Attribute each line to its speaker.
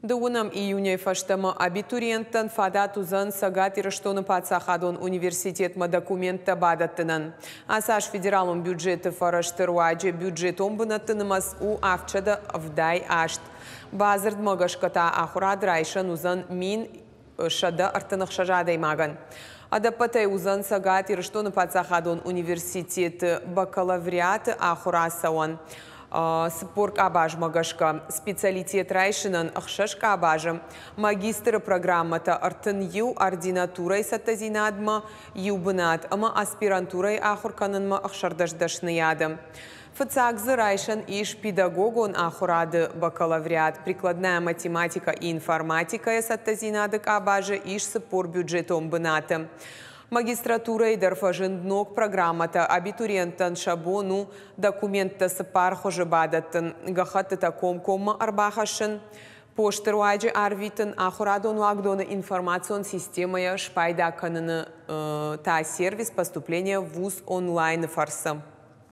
Speaker 1: Дыууынӕм июнӕй фӕстӕмӕ абитуриенттӕн фадат уыдзӕн Цӕгат Ирыстоны паддзахадон университетмӕ документтӕ бадӕттынӕн. Ацы аз федералон бюджеты фӕрӕзты руаджы бюджетон бынӕтты нымӕц у 778. Бадзырдмӕ гӕсгӕ та ахуырад райсӕн уыдзӕн 1136 адӕймагӕн. Ӕдӕппӕтӕй уыдзӕн Цӕгат Ирыстоны паддзахадон университеты бакалавриаты ахуыр ацӕуӕн 40 къабазмӕ гӕсгӕ. Специалитет райсынӕн ӕхсӕз къабазы, магистры программӕтӕ 31, ординатурӕйы цӕттӕдзинадмӕ иу бынат ӕмӕ аспирантурӕйы ахуыр кӕнынмӕ 16 дӕсныйады. Фыццаг дзы райсӕн ис педагогон ахуырады бакалавриат, прикладная математика и информатикӕйы цӕттӕдзинады къабазы ис 40 бюджетон бынаты. Магистратурӕйы дӕр фӕзынд ног программӕтӕ. Абитуриенттӕн сӕ бон у документтӕ цыппар хуызы бадӕттын: гӕххӕттытӕ комкоммӕ ӕрбахӕссын, посты руаджы арвитын, ахуырадон уагдоны информацион системӕйӕ спайда кӕныны та сервис поступления в ВУЗ онлайн-ы фӕрцы.